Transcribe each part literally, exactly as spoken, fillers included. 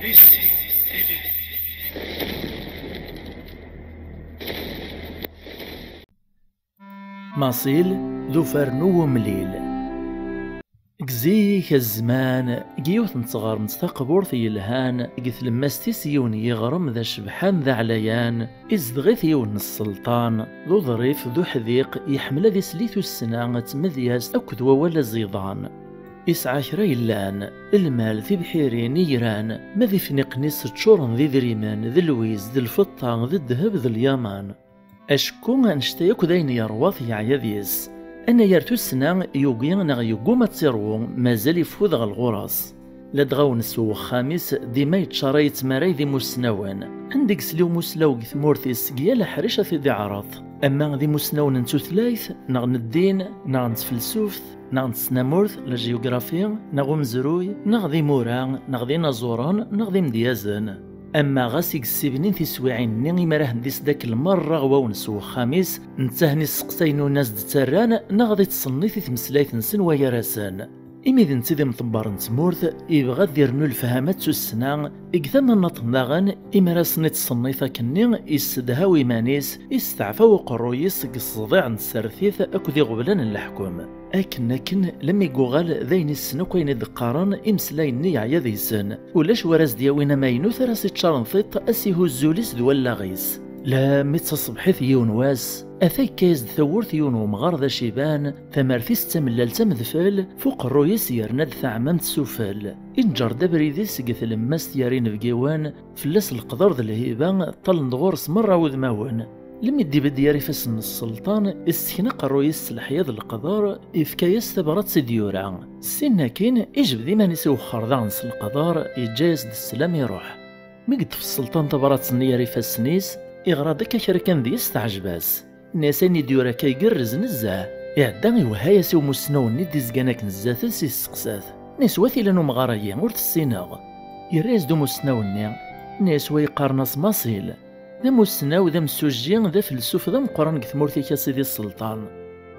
Masil d ufarnu n umellil. Deg zik zzman, deg yiwet n tɣermt taqburt yelhan, deg tlemmast-is yiwen yiɣrem d acebḥan d aɛlayan, izdeɣ-it yiwen n sselṭan, d uḍrif, d uḥdiq, yeḥmel ad isel i tussna d tmedyazt akked wawal aẓidan. Isɛa kra yellan, lmal, tibḥirin, igran, ma d ifniqen-is ččuren d idrimen, d lwiz, d lfeṭṭa, d ddheb, d lyaman. Acku annect-a yakk d ayen yerwa yeɛya deg-s. Anayer tussna yugi neɣ yegguma ad tt-irwu, mazal ifud ɣer lɣur-s. Ladɣa unes n uxxam-is dima yeččaray yettmaray d imussnawen. Anda i yesli umuslaw deg tmurt-is seg yal aḥric ad t-id-iɛreḍ. Ama d imussnawen n tutlayt, neɣ n ddin, neɣ n tfelsuft, neɣ n tesnamurt, la géographie, neɣ umezruy, neɣ d imura, neɣ d inaẓuren, neɣ d imedyazen. Ama ɣas i yessibnin tiswiɛin-nni imarahen d isdakel merra ɣwawen s wexxam-is, netta-hen isseqsayen ur as-d-ttarran, neɣ ad ittṣennit i tmeslayt-nsen wayar-asen. Imi d netta i d imḍebber n tmurt, yebɣa ad d-irnu lefhama d tussna, deg tama nniḍen daɣen, imi ara asen-ittṣennit akkenni, yessedhaw iman-is, yesteɛfa uqerruy-is deg ṣṣdiɛ n tsertit akked iɣeblan n leḥkem. Akken, akken, lammi yuɣal d ayen issen akk ayen i d-qqaren imeslayen-nni yeɛya deg-sen. Ulac wara as-d-yawin amaynut ara s-iččaren tiṭ, a s-ihuzzu ul-is d wallaɣ-is. Lammi d taṣebḥit yiwen wass, ata yekka-yas-d tawwurt yiwen wemɣar d aciban, tamart-is d tamellalt am dfel, f uqerruy-is yerna-d taɛmamt s ufel. Inǧer-d abrid-is seg tlemmast gar inebgiwen, fell-as leqder d lhiba ṭṭalen-d ɣur-s merra wudmawen. Lmi d-ibedd yar ifassen n sselṭan, issken aqerruy-is s leḥya d leqder, ifka-yas tabrat i d-yura. Ssin akkin, ijbed iman-is iwexxer daɣen s leqder, yeǧǧa-yas-d sslam, iruḥ. Mi yeṭṭef sselṭan tabrat-nni yar ifassen-is, iɣra-d akka kra kan deg-s, teɛjeb-as. Inna-yas ayen i d-yura akka igerrez nezzeh. Iɛedda iwehha-yas i umusnaw-nni d-izgan akken zdat-s, yesteqsa-t. Inna-yas wa t-ilan umɣar-agi, ur t-ssineɣ. Yerra-yas-d umusnaw-nni. Inna-yas wa yeqqaren-as Masil. D amussnaw, d amsujji, d afelsuf d ameqqran deg tmurt-ik a sidi sselṭan.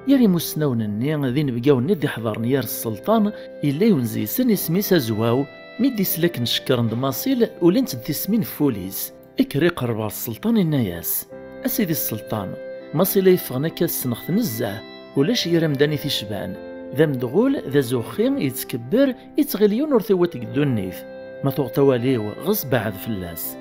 Yir imussnawen-nni d inebgawen-nni d-iḥḍaren yir sselṭan, yella yiwen deg-sen isem-is Azwaw, mi d-isla akken cekkren-d Masil, ulint-d tismin f wul-is. Ikker iqerreb ɣer sselṭan, inna-yas: A sidi sselṭan, Masil ay yeffɣen akka ssneɣ-t nezzeh, ulac yir amdan i t-icban. D amedɣul, d azuxxi, yettkebber, ittɣil yiwen ur t-iwwiḍ deg ddunit. Ma tuɣeḍ awal-iw, ɣas beɛɛed fell-as.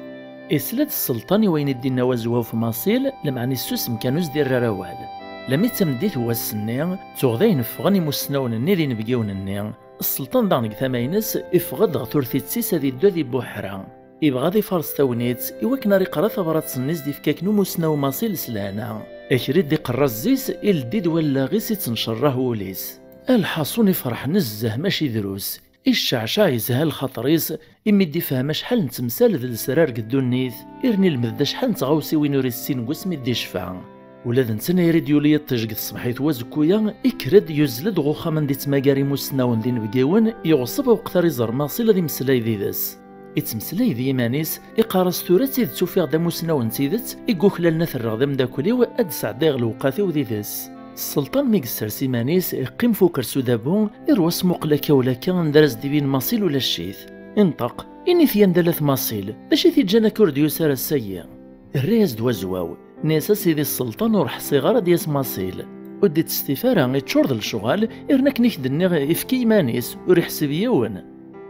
Isla-d sselṭan i wayen i d-inna wazwaw f Masil, lameɛna issusem kan ur s-d-irra ara awal. Lami d tameddit n wass-nni, tuɣ dayen ffɣen imussnawen-nni d inebgiwen-nni. Sselṭan daɣen deg tama-ines, iffeɣ-d ɣer turtit-is ad iddu ad ibuḥra. Ibɣa ad ifares tagnit i wakken ara iqra tabrat-nni s-d-ifka akken umusnaw Masil s lehna. Akrid iqerra zzi-s, ileddi-d wallaɣ-is, ittencerrah wul-is. A lḥaṣun, ifreḥ nezzeh mačči drus. Icceɛceɛ yeshel lxaṭer-is, imi d-ifhem acḥal n temsal d lesrar deg ddunit, irni ilmed-d acḥal n tɣawsiwin ur issin deg wasmi d-icfa. Ula d netta anayer i d-yuli yiṭij deg tṣebḥit n wazekku-ya, ikker-d, yuzzel-d ɣer uxxam anda ittmagar imussnawen d inebgiwen, yeɣṣeb aweqt ara iẓer Masil ad imeslay yid-s. Ittmeslay d yiman-is, iqqar-as: Tura d tidet ufiɣ-d amusnaw n tidet i yuklalen ad t-rreɣ d ameddakel-iw, ad d-sɛeddayeɣ lewqat-iw yid-s. Sselṭan mi yessers iman-is, iqqim f ukersi udabu, irwa asmuqel akka ula akka anda ara s-d-ibin Masil ulac-it. Inṭeq, ini-t yanda-t Masil, d acu i t-iǧǧan akka ur d-yusi ara ass-agi? Irra-yas-d wazwaw, inna-yas: A sidi sselṭan, ur ḥṣiɣ ara ad d-yas Masil. Ur d-itteṣtif ara, iččur d lecɣal, irna akken i k-d-nniɣ, ifka iman-is, ur iḥsib yiwen.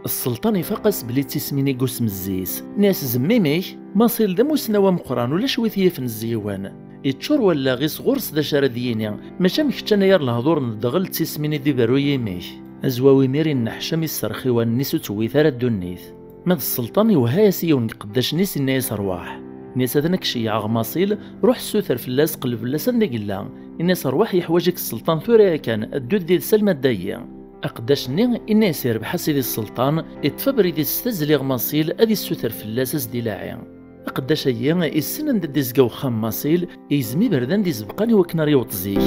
Sselṭan ifaq-as belli d tismin i yusem zzi-s. Inna-yas: Zemmim-ik, Masil d amusnaw ameqqran, ulac wi t-yifen zzi-wen. Iččur wallaɣ-is ɣur-s d acu ara d-yini, mačči am kečč anayer lehdur n ddɣel d tismin i d-iberru yimi-k. Azwaw imir inneḥcam, isserx i wallen-is, ur tewwit ara ddunit. Ma d sselṭan iwehha-yas i yiwen n iqeddacen-is, inna-yas: Rwaḥ. Inna-yas: Atan ad k-ceyyɛeɣ Masil, ruḥ ssuter fell-as, qelleb fell-as anda i yella. Inna-yas: Rwaḥ, yeḥwaǧ-ik sselṭan tura yakan, ddu-d yid-s alma d dayi. Aqeddac-nni inna-yas: Irbeḥ a sidi sselṭan, iṭṭef abrid-is s tazli ɣer Masil ad issuter fell-as ad s-d-ilaɛi. Aqeddac-agi issen anda d-izga wexxam Masil, igzem iberdan d izebqan i wakken ara yewweḍ zik.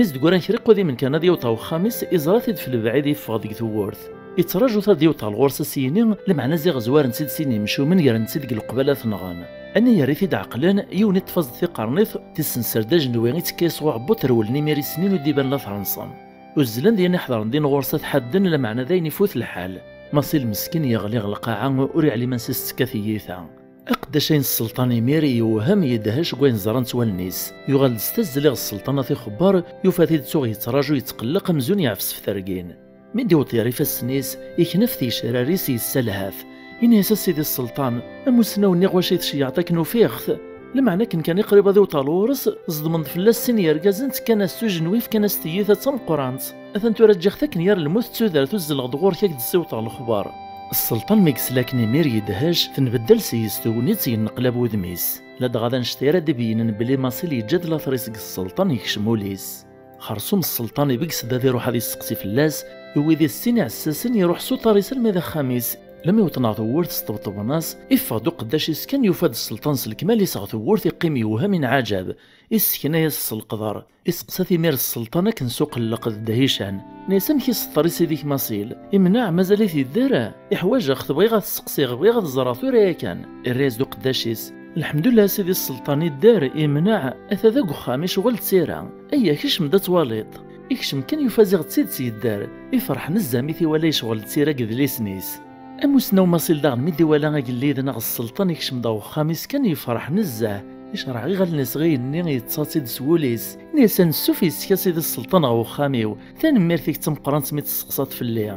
Mi s-d-gguran kra iqudimen kan ad yewweḍ ɣer uxxam-is, iẓra-t-id f lebɛid yeffeɣ deg tewwurt. Ittraǧu-t ad yewweḍ ɣur-s ad s-yini, lameɛna ziɣ zwaren-tt-id sin yimcumen, gren-tt-id deg lqebla ad t-nɣen. Anayer i t-id-ɛeqlen, yiwen iṭṭef-as-d tiqernit, tissenser-d ajenwi, ittekka-yas ɣer uɛebbuḍ, rewlen imir i snin ur d-iban la tɣensem. Uzzlen d yan iḥedren din ɣur-s ad t-ḥadden, lameɛna d ayen ifut lḥal. Masil meskin yeɣli ɣer lqaɛa, ur yeɛlim ansi s-tekka tiyita. Aqeddac-ayi n sselṭan imir yewhem, yedhec deg wayen ẓrant wallen-is. Yuɣal-d s tazzla ɣer sselṭan ad t-ixebber, yufa-t-id tuɣ yettraǧu yetqelleq amzun yeɛfes f tergin. Mi d-iwweḍ yer ifassen-is, ikna f tgecrar-is yessalha-t. Ini-as: "A sidi sselṭan, amussnaw-nni ɣwac i tceyyeɛt akken ufiɣ-t. Lameɛna akken kan i qrib ad iwweḍ ɣur-s, ẓedmen-d fell-as sin yergazen, ttekkan-as s ujenwi, fkan-as tiyita d tameqqrant. Atan tura ǧǧiɣ-t akken yar lmut d tudert, uzzleɣ-d ɣur-k ad k-d-ssiwḍeɣ lexbar." Sselṭan mi yesla akken imir yedhec, tenbeddal seg-s tegnit, yenneqlab wudem-is. Ladɣa d annect-a ara d-ibeyynen belli Masil yeǧǧa-d later-is deg sselṭan yekcem ul-is. Xersum sselṭan ibegges-d ad iruḥ ad yesteqsi fell-as, iwwi-d sin iɛessasen, iruḥ s uḍar-is almi d axxam-is. Lmi wwḍen ɣer tewwurt sṭebṭben-as, iffeɣ-d uqeddac-is kan yufa-d sselṭan s lekmal-is ɣer tewwurt, iqqim yewhem inɛaǧab. Issekna-yas s leqder. Iseqsa-t imir sselṭan akken s uqelleq d dhican. Nni-as: "Amek iseṭṭer i sidi-k Masil? Imneɛ, mazal-it yedder? Iḥwaǧ-aɣ-t, bɣiɣ ad t-seqsiɣ, bɣiɣ ad ẓreɣ tura yakan." Irra-yas-d uqeddac-is: "Lḥemdullah a sidi sselṭan, idder, imneɛ, ata da deg uxxam, icɣel d tira. Ayya, kecm-d ad twaliḍ." Ikcem kan yufa ziɣ d tidet yedder. Ifreḥ nezzeh mi t-iwala yecɣel d tira deg idlisen-is. Amussnaw Masil daɣen mi d-iwala agellid neɣ sselṭan ikcem-d ɣer uxxam-is kan yefreḥ nezzeh, icerreɛ iɣallen-is ɣer igenni, yettaḍ-tt-id s wul-is. Ini-as: "Ansuf yes-k a sidi sselṭan ɣer uxxam-iw, tanemmirt-ik d tameqqrant mi testeqsaḍ fell-i."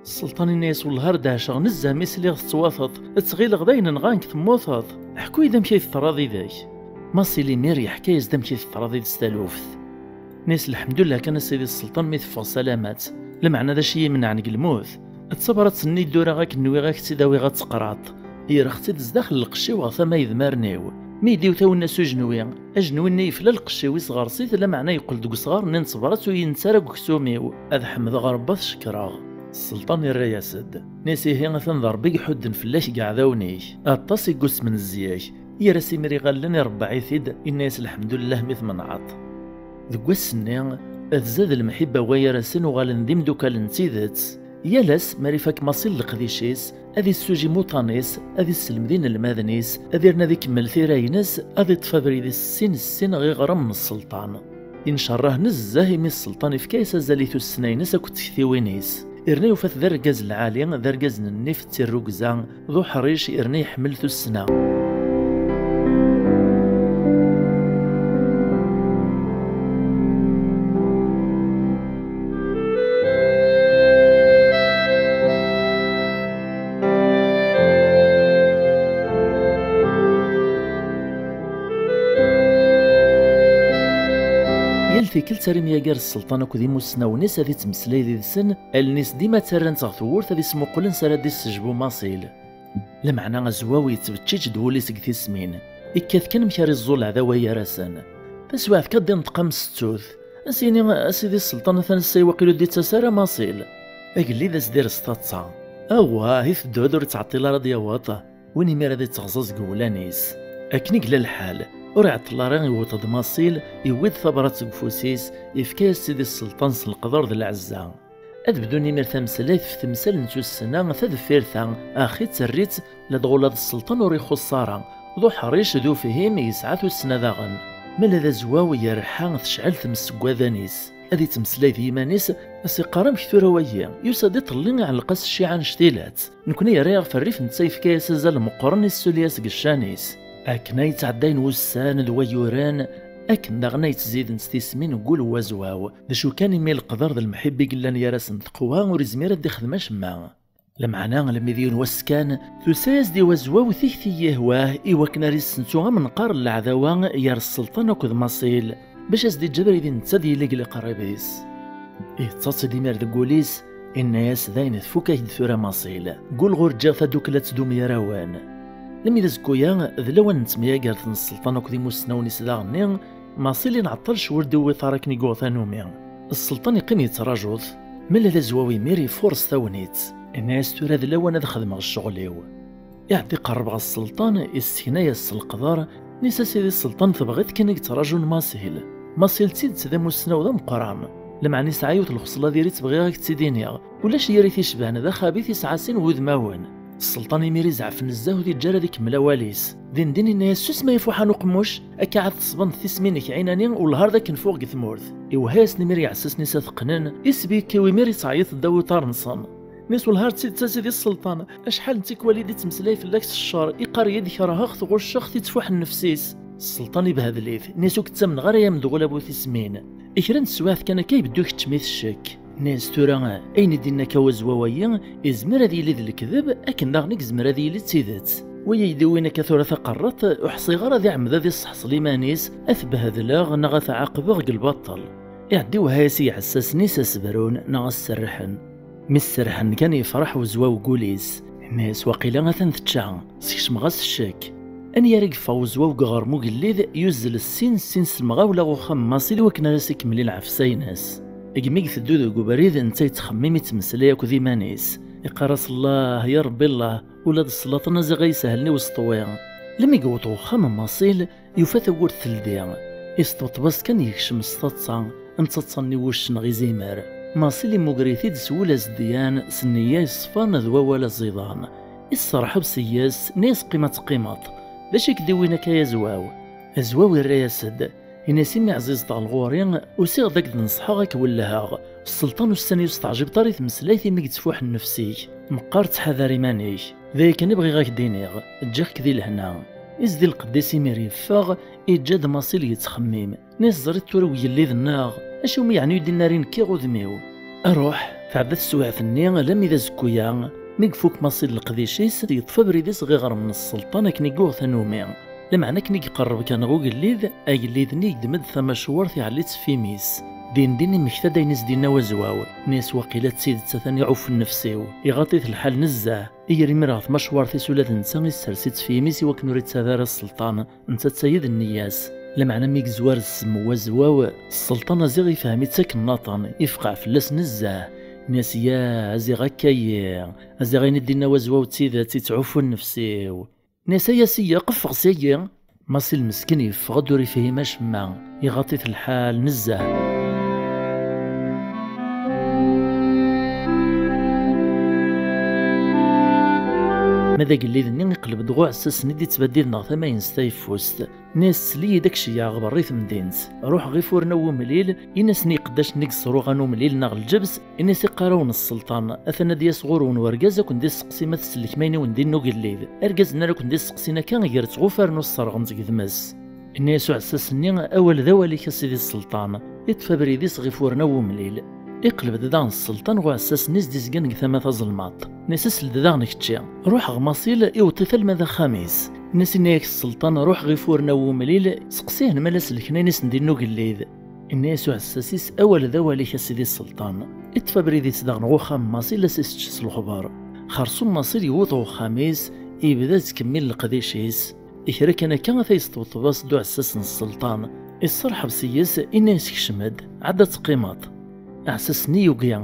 Sselṭan yenna-yas: "Wellah ar dehceɣ nezzeh mi sliɣ tettwateḍ, ttɣileɣ d ayen nɣan-k temmuteḍ. Ḥku-yi-d amek ay teḍra yid-k." Masil imir yeḥka-yas-d amek i teḍra yid-s taluft. Nni-as: "Lḥemdullah kan a sidi sselṭan mi teffeɣ salamat. Lameɛna d acu i yi-imenɛen deg lmut? D tabrat-nni i d-uraɣ akken nwiɣ ad k-tt-id-awiɣ ad teqraḍ. Yerreɣ-tt-id zdaxel lqecc-iw ɣer tama yedmaren-iw. Mi d-iwta winna s ujenwi, ajenwi-nni yefla lqecc-iw, isɣers-it, lameɛna yeqqel-d deg usɣar-nni n tebrat ur yi-nettu ara deg uksum-iw. Ad ḥemdeɣ Rebbi ad t-cekkreɣ." Sselṭan irra-yas-d, nni-as: "Ihi atan d Rebbi i iḥudden fell-ak deg iɛdawen-ik. Aṭas i yusmen zzyak." Yerra-s imir iɣallen, irebbeɛ-it-id, yenna-yas: "Lḥemdullah mi tmenɛeḍ." Deg wass-nni, tzad lemḥibba gar-asen, uɣalen d imdukal n tidet. Yal ass mi ara ifak Masil leqdic-is, ad issuj imuṭan-is, ad isselmed inelmaden-is, ad irnu ad ikemmel tira-ines, ad iṭṭef abrid-is sin sin ɣer iɣrem n sselṭan. Incerreh nezzeh imi sselṭan ifka-yas azal i tussna-ines akked tektiwin-is. Irna yufa-t d argaz lɛali, d argaz n nnif d tirrugza, d uḥric, irna iḥemmel tussna. Yal tikkelt ara imyager sselṭan akked imussnawen-is ad ittmeslay did-sen, allen-is dima ttarrant ɣer tewwurt ad ismuqlen s ara d-issejbu Masil. Lameɛna Azwaw yettbeččiǧ-d wul-is deg tismin. Ikkat kan amek ara iẓẓu leɛdawa gar-asen. Taswiɛt kan ad d-inṭeq amsettut. Ad s-yini: "A sidi sselṭan, atan ass-a i waqil ur d-ittas ara Masil." Agellid ad s-d-ires taḍsa. Awah, iteddu-d ur ittɛeṭṭil ara ad d-yaweḍ. Win imir ad itteɣẓaẓ deg wlan-is. Akken i yella lḥal, ur iɛeṭṭel ara, iwweḍ-d Masil, iwwi-d tabrat deg ufus-is, ifka-yas sidi sselṭan s leqder d lɛezza. Ad bdun imir tameslayt f temsal n tussna tadeffirt-a, ax itterr-itt, ladɣa ula d sselṭan ur ixuṣṣ ara, d uḥric d ufhim, yesɛa tussna daɣen. Ma la d Azwaw yerḥa, tecɛel tmes seg wadan-is. Ad ittmeslay d yiman-is, as iqqar: "Amek tura wagi? Yusa-d iḍelli iɛelleq-as cciɛa n ctilat. Nekni yerra-yaɣ f rrif, netta yefka-yas azal meqqren, issuli-yas deg ccan-is." Akken ay ttɛeddayen wussan d wayyuren, akken daɣen ay ttzident tismin deg wul n Wazwaw. D acu kan, imi leqder d lemḥibba i yellan gar-asen teqwa, ur izmir ad d-ixdem acemma. Lameɛna, almi d yiwen wass kan, tusa-yas-d i Wazwaw tikti yihwah i wakken ara yessentu amenqar n leɛdawa gar sselṭan akked Masil, bac as-d-iǧǧ abrid i netta ad yili deg liqrib-is. Yettaḍ-tt-id imir deg wul-is, inna-yas: "Dayen, tfuk-ak-d tura Masil. Ggulleɣ ur ǧǧiɣ tadukla ad tdum gar-awen." Lmi d azekka-ya, d lawan n temyagert n sselṭan akked imussnawen-is daɣenni, Masil inɛeṭṭel ccɣel ur d-iwwiḍ ara akken i yuɣ tanumi. Sselṭan iqqim yettraǧu-t, ma la d Azwaw imir ifuṛes tagnit. Inna-yas: "Tura d lawan ad xedmeɣ ccɣel-iw." Iɛedda iqerreb ɣer sselṭan, issekna-yas s leqder, nni-as: "A sidi sselṭan, tebɣiḍ kan i yettraǧun Masil. Masil d tidet d amussnaw d ameqqran, lameɛna yesɛa yiwet n lxeṣla diri-tt bɣiɣ ad k-tt-id-iniɣ. Ulac yir-it icban, d axabit, yesɛa sin wudmawen. Sselṭan imir izɛef nezzeh ur t-yeǧǧa ara ad ikemmel awal-is. Din din inna-yas: "Susem ay afuḥan uqemmuc, akka ad tesbeḍ tismin-ik ɛinani, wellah ar d akken fuɣ deg tmurt." Iwehha-yasen imir iɛessasen-is ad t-qqnen, isbi ikkiw imir yettɛeyyiḍ ddaw iṭar-nsen. Nni-as: "Wellah ar d tidet a sidi sselṭan, acḥal n tikwal i d-ittmeslay fell-ak s ccer, iqqar-iyi-d kerheɣ-t, ɣucceɣ-t, ittfuḥ nnefs-is." Sselṭan ibhedl-it, nni-as: "Ur k-ttamneɣ ara ay amedeɣul a bu tismin. I kra n teswiɛt kan akka ibeddu ikeččem-it ccekk." Nni-as: "Tura, ayen i d-inna akka wazwaw-ayi, izmer ad yili d lekdeb, akken daɣen i yezmer ad yili d tidet. Wa ay d-iwin akka tura taqerraṭ, ur ḥṣiɣ ara ad iɛemmed ad isseḥṣel iman-is, ad t-behedleɣ neɣ ad t-ɛaqbeɣ deg lbaṭel." Iɛedda iwehha-yas i yiɛessasen-is ad s-brun neɣ ad s-serrḥen. Mi s-serrḥen kan yefreḥ wezwaw deg wul-is. Inna-yas: "Waqila atan tečča, sekcmeɣ-as ccek." Anya ara yeffeɣ wezwaw deg ɣer-m ugellid, yuzzel sin, sin s lemɣawla ɣer uxxam n Masil i wakken ara s-ikemmel i lɛefsa-ines. Deg mi iteddu deg ubrid, netta yettxemmim, ittmeslay akked iman-is. Iqqar-as: "Allah, ya Rebbi Allah, ula d sslaṭen aziɣ ay sehlen i usṭwi." Lmi yewweḍ ɣer uxxam n Masil, yufa tawwurt teldi. Isṭebṭeb-as kan yekcem s taḍsa, am taḍsa-nni n wuccen neɣ izimer. Masil immuger-it-id s wul azedyan, s nneyya yeṣfan d wawal aẓidan. Isserḥeb seg-s, nni-as: "Qqim ad teqqimeḍ. D acu i k-d-iwin akka ay azwaw?" Azwaw irra-yas-d, inna-as: "Imi ɛzizeḍ ɣer ɣur-i, usiɣ-d ad k-d-neṣḥeɣ, ad k-wellheɣ. Sselṭan ussan-iw s teɛjibeḍ ara i tmeslayt imi i yettfuḥ nnefs-ik. Meqqar ttḥadar iman-ik. D aya kan i bɣiɣ ad k-d-iniɣ, ǧǧiɣ-k di lehna." Izdi lqedd-is imir yeffeɣ, iǧǧa-d Masil yettxemmim. Nni-as: "Teẓriḍ tura ugellid-nneɣ, acimi yeɛni ur d-inni ara i nekk i ɣudem-iw?" Ruḥ, tɛedda teswiɛt-nni, alammi d azekku-ya, mi ifuk Masil leqdic-is, yeṭṭef abrid-is ɣer iɣrem n sselṭan akken i yuɣ tanumi. Lameɛna akken i iqerreb kan ɣer ugellid, agellid-nni yegdem-d tamacwart iɛelli-tt f imi-s. Din din immekta-d ayen i s-d-inna wazwaw. Nni-as: "Waqila d tidet atan iɛuf nnefs-iw. Iɣaṭ-it lḥal nezzeh." Iger imir ɣer tmacwart-is ula d netta issers-itt f imi-s i wakken ur ittad ara sselṭan, netta d tayed nneyya-s. Lameɛna mi yezwar ssem n wazwaw, sselṭan aziɣ ifhem-itt akken nnaṭen, ifqeɛ fell-as nezzeh. Nni-as: "Ya, aziɣ akka-yi, aziɣ ayen i d-inna wazwaw d tidet, ittɛufu nnefs-iw." Nni-as: "Ay a siyya, qeffeɣ syagi." Masil meskin yeffeɣ-d ur ifhim acemma, iɣaṭ-it lḥal nezzeh. Ma d agellid-nni iqleb-d ɣur ɛessas-nni d-ittbaddiden ɣer tama-ines tayeffust. Nni-as: "Sel-iyi-d ad k-ceyyɛeɣ berra i temdint. Ruḥ ɣer ifuren n umellil, in-asen i iqeddacen-nni i yesruɣan umellil neɣ lǧebs, in-as iqqar-awen sselṭan, atan ad d-yas ɣur-wen wergaz ad ken-d-isteqsi ma tsellkem ayen i wen-d-inna ugellid. Argaz-nni ara ken-d-isteqsin akka, ger-t ɣef ufar n usserɣen deg tmes." Inna-yas uɛessas-nni: "Awal d awal-ik a sidi sselṭan." Iṭṭef abrid-is ɣef wurnaw umellil. Iqleb-d daɣen sselṭan ɣer uɛessas-nni s d-izgan deg tama tazelmaḍt. Nni-as: "Sel-d daɣen kečči. Ruḥ ɣer Masil, iweṭ-it alma d axxam-is." Nni-as: "Inna-yak sselṭan, ruḥ ɣef wurnaw umellil, seqsihen ma la sellken ayen i sen-d-inna ugellid." Inna-yas uɛessas-is: "Awal d awal-ik a sidi sselṭan." Iṭṭef abrid-is daɣen ɣer uxxam n Masil, la s-isečč s lexbar. Xerṣum Masil yewweḍ ɣer uxxam-is, yebda yettkemmil leqdic-is. Kra kan akka, ata yesṭebṭeb-as-d uɛessas n sselṭan. Isserḥeb seg-s, inna-yas: "Kcem-d, ɛad ad teqqimeḍ." Aɛessas-nni yugi,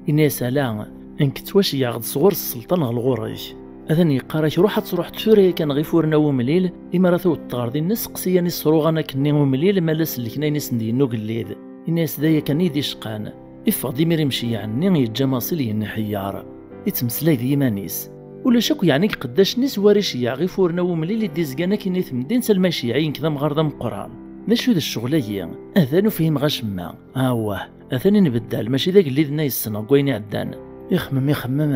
inna-yas: "Ala, nekk ttwaceyyɛeɣ-d sɣur sselṭan ɣer ɣur-k. Atan yeqqar-ak ruḥ ad truḥeḍ tura yakan ɣef wurnaw umellil, imi ara tawḍeḍ ɣer dinna seqsi yan isruɣan akkenni umellil ma la sellken ayen i sen-d-yenna ugellid." Inna-yas: "D aya kan i yi-d-icqan." Iffeɣ-d imir imceyyeɛ-nni, yeǧǧa Masil yenneḥyar. Ittmeslay d yiman-is. Ulac akk yeɛni deg iqeddacen-is war iceyyeɛ ɣef wurnaw umellil i d-izgan akkin i temdint alma iceyyeɛ-iyi nekk d amɣar d ameqqran. D acu d ccɣel-agi? Atan ur fhimeɣ acemma. Awah, atan i nbeddal, mačči d agellid-nni ay ssneɣ deg wayen iɛeddan. Ixemmem, ixemmem,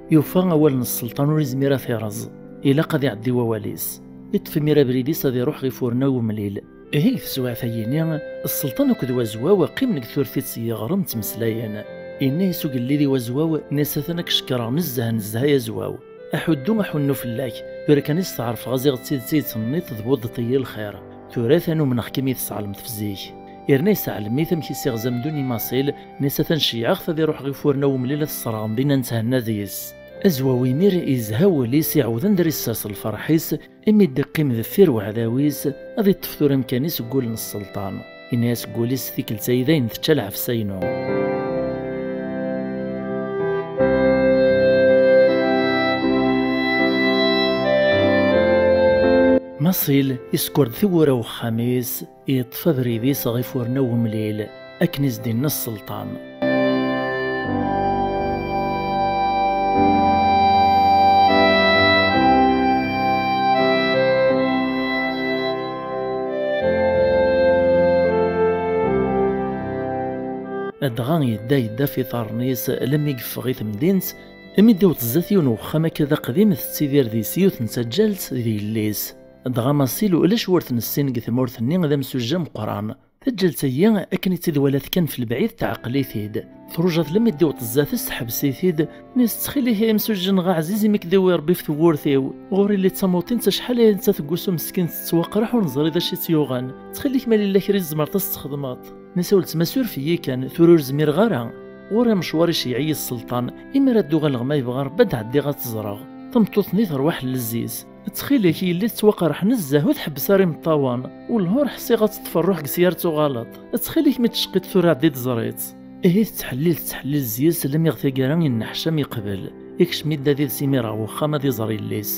yufa awal n sselṭan ur izmir ad t-ireẓ. Ilaq ad iɛeddi wawal-is. Iṭṭef imir abrid-is ad iruḥ ɣef wurnaw umellil. Ihi deg teswiɛt-ayini, sselṭan akked wazwaw qqimen deg turtit n yiɣrem ttmeslayen. Inna-yas ugellid i wazwaw, nni-as: "Atan ad k-cekkreɣ nezzeh, nezzeh ay azwaw. Aḥuddu, aḥunnu fell-ak. Tura kan i s-tɛerfeɣ aziɣ d tidet i d-tenniḍ, tbuddeḍ-iyi lxir. Tura atan umneɣ-kem i tesɛelmeḍ f zik." Irna yesɛellem-it amek i s-iɣza amdun i Masil, nni-as: "Atan ceyyɛeɣ-t ad iruḥ ɣef wurnaw umellil ad t-sserɣen dinna, nethenna deg-s." Azwaw imir yezha wul-is, iɛawed anda ara yessers lferḥ-is, imi d-iqqim deffir uɛdaw-is, ad iṭṭef tura amkan-is deg wul n sselṭan. Inna-yas deg wul-is: "Tikkelt-ayi dayen tečča lɛefsa-inu." Masil iskur-d tiwwura n uxxam-is, yeṭṭef abrid-is ɣef ifuren n umellil, akken i s-d-inna sselṭan. Dɣa yedda yedda ɣef iḍarren-is, alammi yeffeɣ i temdint, imi d-iwweḍ zdat yiwen n uxxam akka d aqdim, tettidir deg-s yiwet n taǧǧalt d yelli-s. Dɣa Masil ulac ur t-nessin deg tmurt-nni, d amsujji ameqqran. Taǧǧalt-agi, akken i tt-id-twala kan f lebɛid, teɛqel-it-id. Truja-t lammi d-iwweḍ zdat-s, teḥbes-it-id, tenna-yas: "Ttxil-k ay amsujji-nneɣ aɛziz, imi k-d-iwwi Rebbi f tewwurt-iw, ɣur-i lliɣ d tamuṭint acḥal aya nettat deg wusu meskin tettwaqreḥ, ur neẓri d acu i tt-yuɣen. Ttxil-k ma yella kra i tzemreḍ ad s-txedmeḍ." Tenna-yas: "A weltma, suref-iyi kan, tura ur zmireɣ ara. Ɣur-i amecwar iceyyeɛ-iyi sselṭan, imi ara d-uɣaleɣ ma yebɣa Rebbi ad d-ɛeddiɣ ad tt-ẓreɣ." Tameṭṭut-nni terwa ḥellez-is. "Ttxil-k, yelli tettwaqerḥ nezzeh, ur tḥebbes ara imeṭṭawen. Wellah ur ḥṣiɣ ad teṭṭef rruḥ deg-s yar tuɣaleḍ. Ttxil-k, mi tecqiḍ tura ɛeddi-d ẓer-itt." Ihi tettḥellil, tettḥellil zzis, alammi ɣ taggara yenneḥcam yeqbel. Ikcem-id ad ides imir ɣer uxxam ad iẓer yelli-s.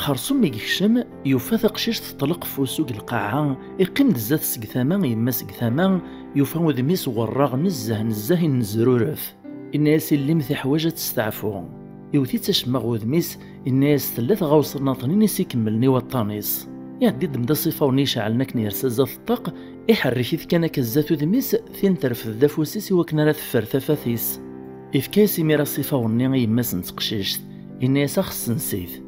Xersum mi yekcem, yufa taqcict teṭleq f usu deg lqaɛa, iqqim-d zdat-s deg tama, yemma-s deg tama, yufa udem-is werraɣ nezzeh, nezzeh, inezruref. Inna-yas: "Illim tiḥwaǧ ad testeɛfu." Iwet-itt acemma ɣer wudem-is, inna-yas: "Tella tɣawsa nnaṭnin i s-ikemmlen i waṭṭan-is." Iɛeddi-d mda ṣṣifaw-nni iceɛlen akken yersa zdat ṭṭaq, iḥerrek-it kan akka zdat udem-is, tin terfed-d afus-is i wakken ara teffer tafat-is. Ifka-yas imir aṣifaw-nni i yemma-s n teqcict, inna-yas: "Ax-, sens-it."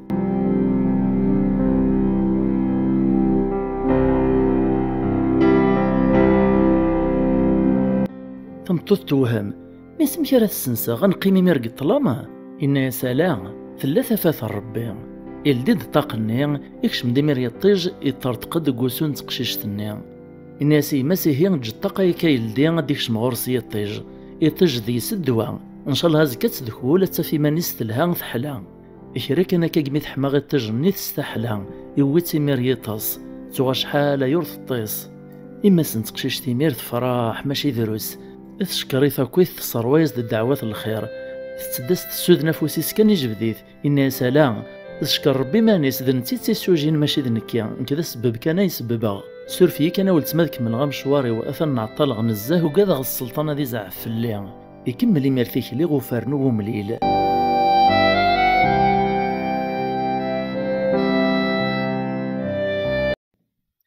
Tameṭṭut tewhem. "Mes amek ara t-senseɣ? Ad neqqim imir deg ṭṭlam?" Inna-yas: "Ala, tella tafat n Rebbi." Ildi-d ṭṭaq-nni, ikcem-d imir yiṭij, iṭṭerṭeq-d deg wusu n teqcict-nni. Inna-yas i yemma-s: "Ihi, eǧǧ ṭṭaq-a akka yeldi, ad d-ikcem ɣur-s yiṭij. Iṭij deg-s ddwa. Ncallah azekka ad tedkul, ad taf iman-is telha, teḥla." Kra kan akka, gmi teḥma iṭij-nni testaḥla, iwwi-tt imir yiṭes. Tuɣ acḥal aya ur teṭṭis. Imma-s n teqcict imir tefreḥ, mačči drus. Tcekker i takit, tesserwa-yas-d ddeɛwat n lxir. Tetteddu-as tessuden afus-is kan, ijbed-it. Inna-yas: "Ala, teckeṛ Rebbi iman-is, d netta i d tisujin, mačči d nekki. Nekk d asebbeb kan ay sebbebeɣ. Suref-iyi kan a weltma ad kemmleɣ amecwar-iw, atan nɛeṭṭaleɣ nezzeh, ugadeɣ sselṭan ad izɛef fell-i." Ikemmel imir tikli ɣef ufarnu n umellil.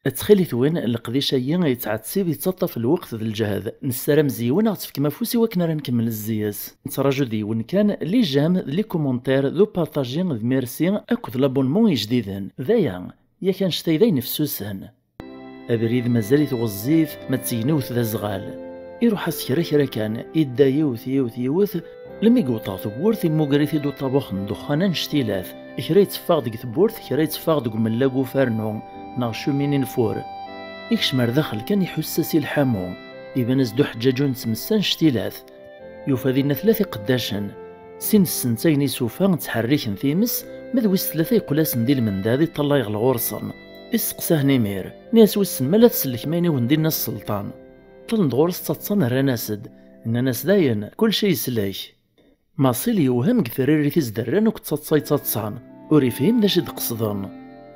Ttxil-wet, leqdic-agi yettɛettib, yettaṭṭaf lweqt d lǧehd. Nessaram s yiwen ad ɣ-tefkem afus i wakken ara nkemmel zzi-s. Nettraǧu d yiwen kan, les j'aime, les commentaires, d upartaji, d merci akked l'abonnement ijdiden. D aya, yak annect-a d ayen fessusen. Abrid mazal-it ɣezzif, ma d tignewt d azɣal. Iruḥ-as kra kra kan, idda yiwet, yiwet, yiwet, lemmi yewweḍ ɣer tewwurt, immuger-it-id uṭabux n ddexxan annect-ilat. Kra yetteffeɣ deg tewwurt, kra yetteffeɣ deg umellag ufarnu, neɣ cheminée n lfur. Ikcem ar daxel kan, iḥuss-as i lḥamu. Iban-as-d uḥeǧǧaǧu n tmes annect-ilat. Yufa dinna tlata iqeddacen. Sin ssentayen isufa ttḥerriken times, ma d wis tlata yeqqel-asen-d i lmendad, iṭṭallay ɣer ɣur-sen. Isteqsa-ten imir, nni-as: "Wissen ma la tsellkem ayen i wen-d-inna sselṭan?" Ṭṭalen-d ɣur-s, ttaḍsan, rran-as-d. Nnan-as dayen: "Kulci yeslek." Masil yewhem deg tririt i s-d-rran akked taḍsa yettaḍsan. Ur ifhim d acu i d-qesden.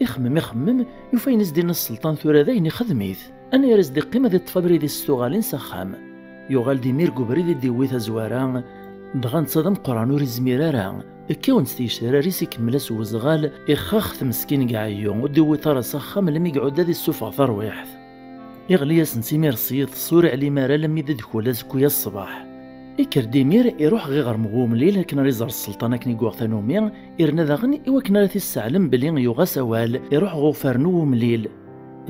Ixemmem, ixemmem, yufa ayen i s-d-inna sselṭan tura dayen ixdem-it. Anayer i s-d-iqqim ad iṭṭef abrid-is s tuɣalin s axxam. Yuɣal-d imir deg ubrid i d-iwwi tazwara, dɣa netta d ameqqran ur izmir ara. Kkawen-tt tgecrar-is, ikemmel-as uzɣal, ixax-t meskin deg ɛeyyu, ur d-iwwiḍ ara s axxam, almi iɛudd ad issufeɣ tarwiḥt. Iɣli-yasent imir s yiḍes, ur iɛlim ara alammi d ddkul azekku-ya ṣṣbeḥ. Ikker-d imir, iruḥ ɣer iɣrem n wumlil akken ara iẓer sselṭan akken i yuɣ tanumi, irna daɣen i wakken ara t-isseɛlem belli yuɣ-as awal, iruḥ ɣer ufarnu n wumlil.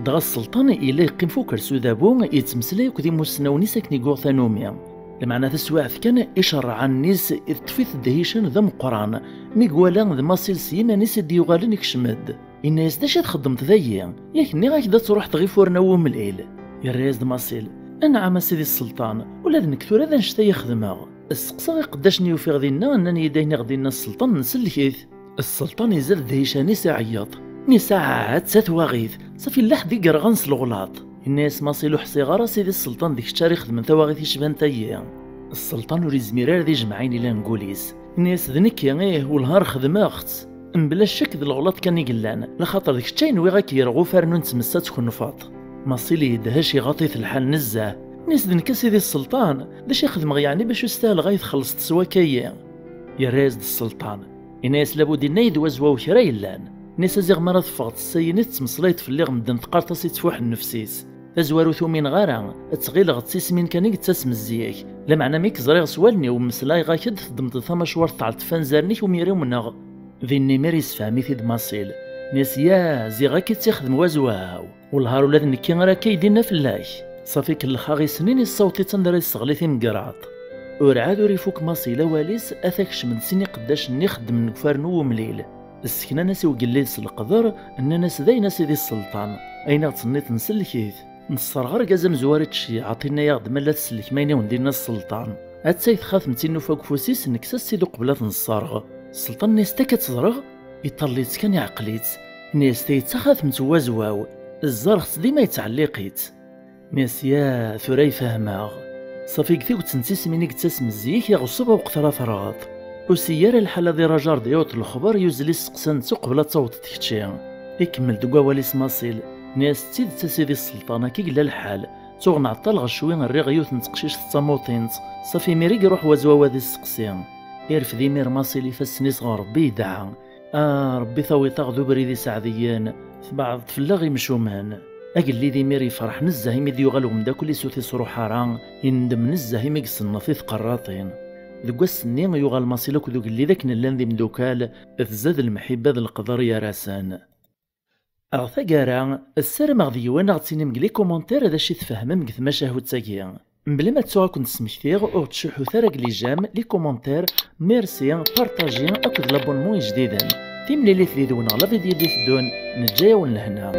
Dɣa sselṭan yella yeqqim f ukersi udabu, yettmeslay akked imussnawen-is akken i yuɣ tanumi. Lameɛna taswiɛt kan, icerreɛ allen-is, iṭṭef-it-id dhican d ameqqran, mi iwala d Masil s yiman-is i d-yuɣalen ikcem-d. Inna-yas: "D acu i txeddmeḍ dagi? Yak nniɣ-ak-d ad truḥeḍ ɣer ifuren n wumlil." Yerra-yas-d Masil: "Anɛam a sidi sselṭan, ula d nekk tura d annect-a i xedmeɣ. Steqsaɣ iqeddacen i ufiɣ dinna, nnan-iyi-d ayen i ɣ-d-inna sselṭan nsellek-it." Sselṭan izad dhican-is, iɛeyyeḍ. Nni-as: "Ahat d tatwaɣit, safi llan ḥedd i yerɣan s leɣlaṭ." Inna-yas Masil: "Ur ḥṣiɣ ara sidi sselṭan d kečč ara ixedmen tawaɣit icban tayi." Sselṭan ur izmir ara ad ijmeɛ ayen ilan deg wul-is. Inna-yas: "D nekki, ih, wellah ar xedmeɣ-tt." Mebla ccek d leɣlaṭ kan i yellan, laxaṭer d kečč ay nwiɣ ad k-yerɣ ufarnu n tmessa ad tkenfeḍ. Masil yedhec, iɣaḍ-it lḥal nezzeh. Nni-as: "D nekk a sidi sselṭan, d acu i xedmeɣ yeɛni bac ur stahleɣ ay txellṣeḍ s wakka-yi?" Yerra-yas-d sselṭan, yenna-yas: "Labud inna-yi-d wazwaw kra yellan." Nni-as: "A ziɣ mi ara teffɣeḍ ssayini tettmeslayeḍ fell-i ɣer medden teqqareḍ-as ittfuḥ nnefs-is. Tazwarut umineɣ ara, ttɣileɣ d tismin kan i yettasem zik. Lameɛna mi k-ẓriɣ s wallen-iw mmeslayeɣ-ak-d teddmeḍ tamacwart tɛelṭef anzaren-ik umi ur umneɣ." Din imir yessefhem-it-id Masil. Nni-as: "Ya, ziɣ akka i tt-ixdem wazwaw. Wellah ar ula d nekki ara akka i d-inna fell-ak." Ṣafi kellxeɣ i snin, issaweḍ-itt anda ara yesseɣli timgerraḍ. Urɛad ur ifuk Masil awal-is, ata kecmen-d sin iqeddacen-nni ixeddmen deg ufarnu n umlil. Sseknan-as i ugellid s leqder, nnan-as: "D ayen a sidi sselṭan, ayen i ɣ-d-tenniḍ nsellek-it. Nesserɣ argaz amezwaru i tceyyeɛeḍ, inna-yaɣ-d ma la tsellkem ayen i wen-d-inna sselṭan. Attay txatemt i nufa deg ufus-is, nekkes-as-tt-id uqbel ad t-nesserɣ." Sselṭan nni-as: "Tek ad tt-ẓreɣ." Iṭall-itt kan iɛqel-itt. Nni-as: "Tayi d taxatemt n wazwaw, ẓẓareɣ-tt dima yettɛelliq-itt." Nni-as: "Ya, tura ay fehmeɣ." Ṣafi deg tiget n tismin i yettasem zik, iɣṣeb aweqt ara terɣeḍ. Ur s-iyi ara lḥal ad iraǧ ar d-yaweḍ lexber, yuzzel isteqsan-tt uqbel ad tawḍeḍ kečči. Ikemmel deg wawal-is Masil, nni-as: "D tidet a sidi sselṭan, akka i yella lḥal. Tuɣ nɛeṭṭaleɣ ccwi, rriɣ yiwet n teqcict d tamuṭint." Ṣafi imir i iruḥ wazwaw ad isteqsi. Irfed imir Masil ifassen-is ɣer Rebbi, yedɛa: "A Rebbi, tawiḍ-aɣ d ubrid iseɛdiyen, tbeɛdeḍ fell-aɣ imcumen." Agellid imir yefreḥ nezzeh imi d-yuɣal umeddakel-is ur t-isruḥ ara, yendem nezzeh imi yessennet i tqerraṭin. Deg wass-nni yuɣal Masil akked ugellid akken llan d imdukal, tzad lemḥibba d leqder gar-asen. Ɣer taggara, ssarameɣ d yiwen ad ɣ-tinim deg les commentaires d acu i tfehmem deg tmacahut-agi. Mebla ma ttuɣ ad ken-d-smektiɣ, ur ttcuḥḥut ara deg les j'aime, les commentaires, merci, partager akked l'abonnement ijdiden. Timlilit did-wen ɣer la vidéo i d-iteddun, neǧǧa-yawen lehna.